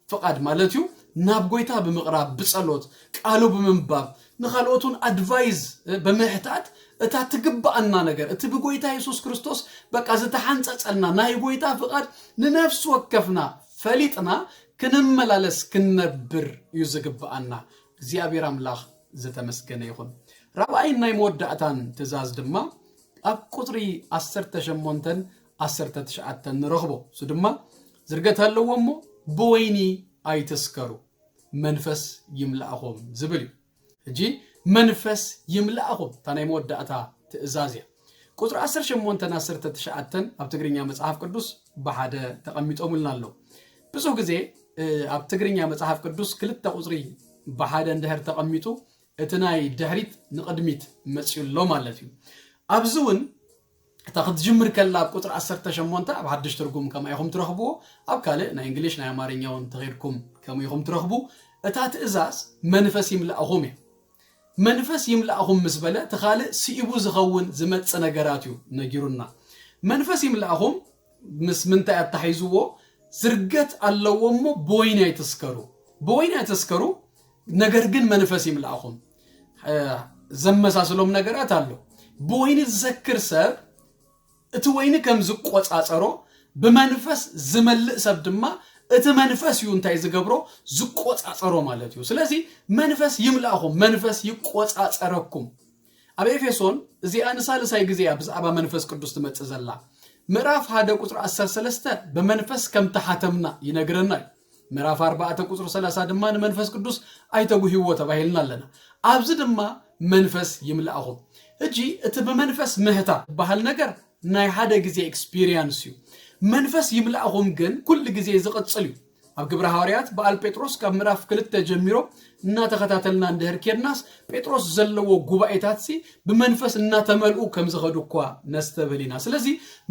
ፍቓድ ማለት እዩ፣ ናብ ጎይታ ብምቕራብ፣ ብጸሎት፣ ቃሉ ብምንባብ፣ ንኻልኦት እውን ኣድቫይዝ ብምሕታት፣ እታ ትግብኣና ነገር፣ እቲ ብጎይታ የሱስ ክርስቶስ በቃ ዝተሓንጸጸልና ናይ ጎይታ ፍቓድ ንነፍሲ ወከፍና ፈሊጥና ክንመላለስ ክንነብር እዩ ዝግብኣና። እግዚኣብሔር ኣምላኽ ዝተመስገነ ይኹን። ራብኣይን ናይ መወዳእታን ትእዛዝ ድማ ኣብ ቁጽሪ ዓሰርተ ሸሞንተን ዓሰርተ ትሽዓተን ንረኽቦ። እሱ ድማ ዝርገት ኣለዎ እሞ ብወይኒ ኣይትስከሩ፣ መንፈስ ይምላእኹም ዝብል እዩ። ሕጂ መንፈስ ይምላእኹም፣ እታ ናይ መወዳእታ ትእዛዝ እያ። ቁጽሪ ዓሰርተ ሸሞንተን ዓሰርተ ትሽዓተን ኣብ ትግርኛ መጽሓፍ ቅዱስ ብሓደ ተቐሚጦምልና ኣለዉ። ብዙሕ ግዜ፣ እ፣ ኣብ ትግርኛ መጽሓፍ ቅዱስ ክልተ ቁጽሪ ብሓደ እንድሕር ተቐሚጡ፣ እቲ ናይ ድሕሪት ንቕድሚት መጺኡ ኣሎ ማለት እዩ። ኣብዚ እውን እታ ክትጅምር ከላ ኣብ ቁጽሪ ዓሰርተ ሸሞንተ ኣብ ሓድሽ ትርጉም ከምኣ ኢኹም ትረኽብዎ፣ ኣብ ካልእ ናይ እንግሊሽ ናይ ኣማርኛ እውን ተኸይድኩም ከምኡ ኢኹም ትረኽቡ። እታ ትእዛዝ መንፈስ ይምላእኹም እያ። መንፈስ ይምላእኹም ምስ በለ እቲ ካልእ ስኢቡ ዝኸውን ዝመጽእ ነገራት እዩ ነጊሩና። መንፈስ ይምላእኹም ምስ ምንታይ ኣተሓይዝዎ? ዝርገት ኣለዎ እሞ ብወይኒ ኣይትስከሩ። ብወይኒ ኣይትስከሩ፣ ነገር ግን መንፈስ ይምላእኹም። እ፣ ዘመሳስሎም ነገራት ኣሎ። ብወይኒ ዝሰክር ሰብ እቲ ወይኒ ከም ዝቆጻጸሮ፣ ብመንፈስ ዝመልእ ሰብ ድማ እቲ መንፈስ እዩ እንታይ ዝገብሮ? ዝቆጻጸሮ ማለት እዩ። ስለዚ መንፈስ ይምላእኹም፣ መንፈስ ይቆጻጸረኩም። ኣብ ኤፌሶን እዚኣ ንሳልሳይ ግዜ እያ ብዛዕባ መንፈስ ቅዱስ ትመጽእ ዘላ። ምዕራፍ ሓደ ቁጽሪ ዓሰርተ ሰለስተ ብመንፈስ ከም ተሓተምና ይነግረና እዩ። ምዕራፍ ኣርባዕተ ቁጽሪ ሰላሳ ድማ ንመንፈስ ቅዱስ ኣይተጉህይዎ ተባሂልና ኣለና። ኣብዚ ድማ መንፈስ ይምላእኹም። ሕጂ እቲ ብመንፈስ ምህታ ዝበሃል ነገር ናይ ሓደ ግዜ ኤክስፒሪየንስ እዩ። መንፈስ ይምላእኹም ግን ኩሉ ግዜ ዝቕጽል እዩ። ኣብ ግብረ ሃዋርያት በዓል ጴጥሮስ ካብ ምዕራፍ ክልተ ጀሚሮ እናተኸታተልና እንድሕር ኬድናስ ጴጥሮስ ዘለዎ ጉባኤታትሲ ብመንፈስ እናተመልኡ ከም ዝኸዱ እኳ ነስተብህል ኢና። ስለዚ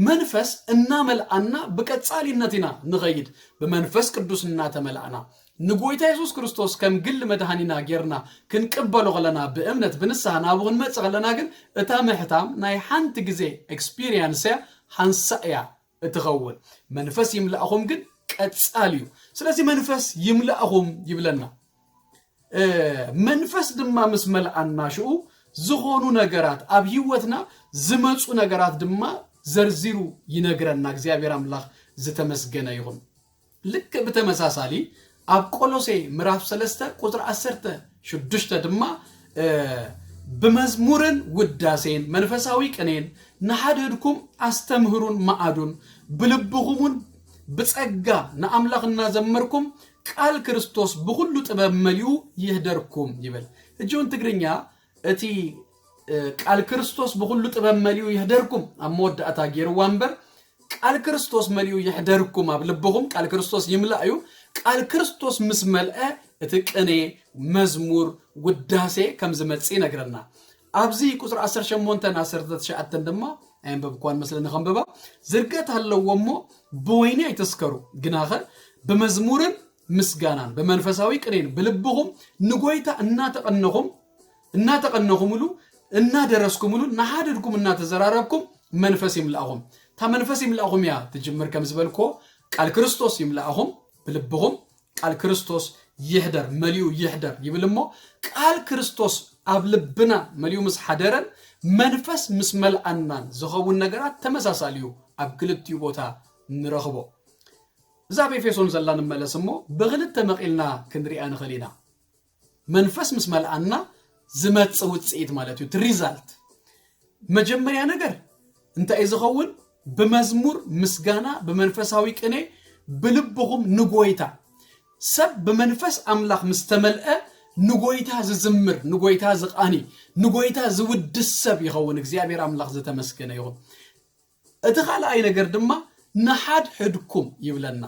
መንፈስ እናመልኣና ብቀጻሊነት ኢና ንኸይድ፣ ብመንፈስ ቅዱስ እናተመልኣና ንጎይታ የሱስ ክርስቶስ ከም ግሊ መድሃኒና ጌርና ክንቅበሎ ከለና ብእምነት ብንስሓ ናብኡ ክንመጽእ ከለና ግን እታ ምሕታም ናይ ሓንቲ ግዜ ኤክስፒሪየንስ እያ፣ ሓንሳእ እያ እትኸውን። መንፈስ ይምላእኹም ግን ቀጻል እዩ። ስለዚ መንፈስ ይምላእኹም ይብለና። መንፈስ ድማ ምስ መልኣና ሽኡ ዝኾኑ ነገራት ኣብ ህይወትና ዝመፁ ነገራት ድማ ዘርዚሩ ይነግረና። እግዚኣብሔር ኣምላኽ ዝተመስገነ ይኹን። ልክ ብተመሳሳሊ ኣብ ቆሎሴ ምዕራፍ ሰለስተ ቁፅሪ ዓሰርተ ሽዱሽተ ድማ ብመዝሙርን ውዳሴን መንፈሳዊ ቅኔን ንሓድህድኩም ኣስተምህሩን መኣዱን ብልብኹምን ብጸጋ ንኣምላኽ እናዘመርኩም ቃል ክርስቶስ ብኹሉ ጥበብ መሊኡ ይህደርኩም ይብል። ሕጂ እውን ትግርኛ እቲ ቃል ክርስቶስ ብኹሉ ጥበብ መሊኡ ይህደርኩም ኣብ መወዳእታ ገይርዋ እምበር ቃል ክርስቶስ መሊኡ ይሕደርኩም ኣብ ልብኹም ቃል ክርስቶስ ይምላእ እዩ። ቃል ክርስቶስ ምስ መልአ እቲ ቅኔ መዝሙር ውዳሴ ከም ዝመጽእ ይነግረና። ኣብዚ ቁፅሪ ዓሰርተ ሸሞንተ ን ዓሰርተ ትሽዓተ ድማ ኣየንበብኳን መስለኒ ከንብባ። ዝርገት ኣለዎ እሞ ብወይኒ ኣይተስከሩ ግናኸ ብመዝሙርን ምስጋናን ብመንፈሳዊ ቅኔን ብልብኹም ንጎይታ እናተቐነኹም እናተቐነኹምሉ እናደረስኩምሉ ንሓድድኩም እናተዘራረብኩም መንፈስ ይምላእኹም። እታ መንፈስ ይምላእኹም እያ ትጅምር ከም ዝበልኮ ቃል ክርስቶስ ይምላእኹም ብልብኹም ቃል ክርስቶስ ይሕደር መሊኡ ይሕደር ይብል እሞ ቃል ክርስቶስ ኣብ ልብና መሊኡ ምስ ሓደረን መንፈስ ምስ መልኣናን ዝኸውን ነገራት ተመሳሳሊ እዩ ኣብ ክልቲኡ ቦታ ንረኽቦ። እዛ ኣብ ኤፌሶን ዘላ ንመለስ እሞ ብክልተ መቒልና ክንሪኣ ንኽእል ኢና። መንፈስ ምስ መልኣና ዝመጽእ ውጽኢት ማለት እዩ፣ እቲ ሪዛልት። መጀመርያ ነገር እንታይ እዩ ዝኸውን? ብመዝሙር ምስጋና፣ ብመንፈሳዊ ቅኔ፣ ብልብኹም ንጎይታ። ሰብ ብመንፈስ ኣምላኽ ምስ ተመልአ ንጎይታ ዝዝምር፣ ንጎይታ ዝቓኒ፣ ንጎይታ ዝውድስ ሰብ ይኸውን። እግዚኣብሔር ኣምላኽ ዝተመስገነ ይኹን። እቲ ካልኣይ ነገር ድማ ንሓድሕድኩም ይብለና።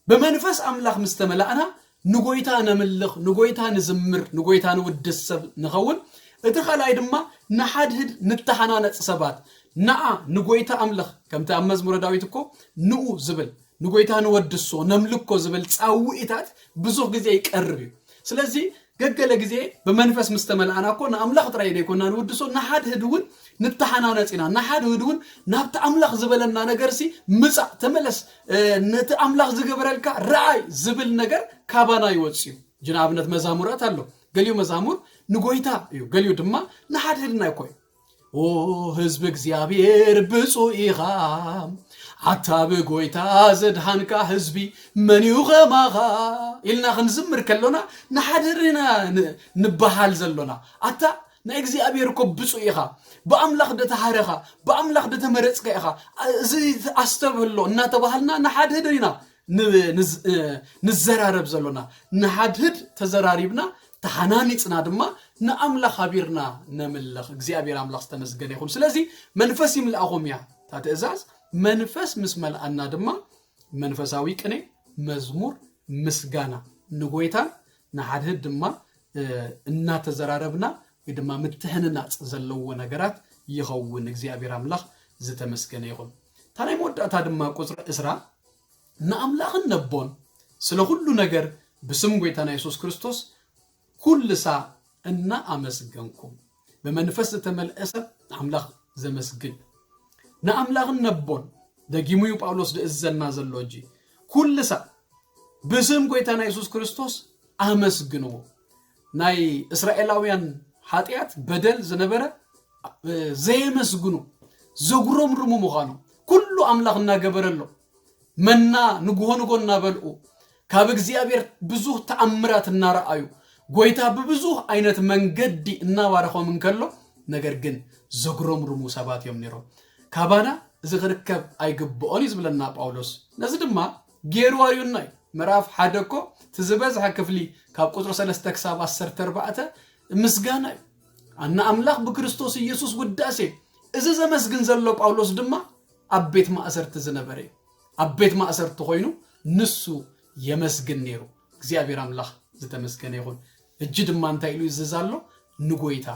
ብመንፈስ ኣምላኽ ምስ ተመላእና ንጎይታ ነምልኽ፣ ንጎይታ ንዝምር፣ ንጎይታ ንውድስ ሰብ ንኸውን። እቲ ካልኣይ ድማ ንሓድሕድ ንተሓናነጽ ሰባት። ንዓ ንጎይታ ኣምልኽ፣ ከምቲ ኣብ መዝሙረ ዳዊት እኮ ንኡ ዝብል፣ ንጎይታ ንወድሶ፣ ነምልኮ ዝብል ጻውዒታት ብዙሕ ግዜ ይቀርብ እዩ። ስለዚ ገገለ ግዜ ብመንፈስ ምስ ተመልኣና እኮ ንኣምላኽ ጥራይ ዘይኮና ንውድሶ ንሓድሕድ እውን ንተሓናነጽ ኢና። ንሓድሕድ እውን ናብቲ ኣምላኽ ዝበለና ነገርሲ ምጻእ፣ ተመለስ፣ እ፣ ነቲ ኣምላኽ ዝገበረልካ ረኣይ ዝብል ነገር ካባና ይወጽእ እዩ። ሕጂ ንኣብነት መዛሙራት ኣሎ። ገሊኡ መዛሙር ንጎይታ እዩ፣ ገሊኡ ድማ ንሓድሕድና ይኮ እዩ። ኦ ህዝቢ እግዚኣብሔር ብፁዕ ኢኻ፣ ኣታ ብጎይታ ዘድሃንካ ህዝቢ መን እዩ ኸማኻ ኢልና ክንዝምር ከሎና ንሓድሕድና ን-፣ ንበሃል ዘሎና። ኣታ ናይ እግዚኣብሔር እኮ ብፁዕ ኢኻ፣ ብኣምላኽ ደተሃረኻ፣ ብኣምላኽ ደተመረጽካ ኢኻ። እዚ ኣስተብህሎ እናተባሃልና ንሓድሕድ ኢና ን-፣ ንዝ-፣ እ፣ ንዘራረብ ዘሎና። ንሓድሕድ ተዘራሪብና፣ ተሓናኒጽና ድማ ንኣምላኽ ሃቢርና ነምልኽ። እግዚኣብሔር ኣምላኽ ዝተመስገነ ይኹን። ስለዚ መንፈስ ይምልኣኹም እያ እታ ትእዛዝ። መንፈስ ምስ መልኣና ድማ መንፈሳዊ ቅኔ፣ መዝሙር፣ ምስጋና ንጎይታን ንሓድሕድ ድማ፣ እ፣ እናተዘራረብና ወይ ድማ ምትሕንናጽ ዘለዎ ነገራት ይኸውን። እግዚኣብሔር ኣምላኽ ዝተመስገነ ይኹን። እታ ናይ መወዳእታ ድማ ቁጽሪ ዕስራ ንኣምላኽን ነቦን ስለ ኩሉ ነገር ብስም ጎይታና የሱስ ክርስቶስ ኩሉ ሳዕ እናኣመስገንኩም። ብመንፈስ ዝተመልአ ሰብ ንኣምላኽ ዘመስግን። ንኣምላኽን ነቦን፣ ደጊሙ እዩ ጳውሎስ ዝእዘና ዘሎ። እጂ ኩሉ ሳዕ ብስም ጎይታና የሱስ ክርስቶስ ኣመስግንዎ። ናይ እስራኤላውያን ሓጢኣት፣ በደል ዝነበረ፣ እ፣ ዘየመስግኑ፣ ዘጉረምርሙ ምዃኑ፣ ኩሉ ኣምላኽ እናገበረሎም፣ መና ንግሆ ንጎ እናበልዑ፣ ካብ እግዚኣብሔር ብዙህ ተኣምራት እናረኣዩ፣ ጎይታ ብብዙህ ዓይነት መንገዲ እናባረኾም እንከሎ፣ ነገር ግን ዘጉረምርሙ ሰባት እዮም ነይሮም። ካባና እዚ ክርከብ ኣይግብኦን እዩ ዝብለና ጳውሎስ። ነዚ ድማ ገይሩ ኣርእዩና እዩ። ምዕራፍ ሓደ እኮ እቲ ዝበዝሐ ክፍሊ ካብ ቁፅሪ ሰለስተ ክሳብ ዓሰርተ ኣርባዕተ ምስጋና እዩ። ኣነ ኣምላኽ ብክርስቶስ ኢየሱስ ውዳሴ። እዚ ዘመስግን ዘሎ ጳውሎስ ድማ ኣብ ቤት ማእሰርቲ ዝነበረ እዩ። ኣብ ቤት ማእሰርቲ ኮይኑ ንሱ የመስግን ነይሩ። እግዚኣብሔር ኣምላኽ ዝተመስገነ ይኹን። እጂ ድማ እንታይ ኢሉ ይዝዝ ኣሎ? ንጎይታ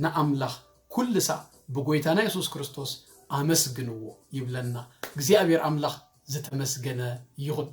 ንኣምላኽ ኩሉ ሳዕ ብጎይታና የሱስ ክርስቶስ ኣመስግንዎ ይብለና። እግዚኣብሔር ኣምላኽ ዝተመስገነ ይኹን።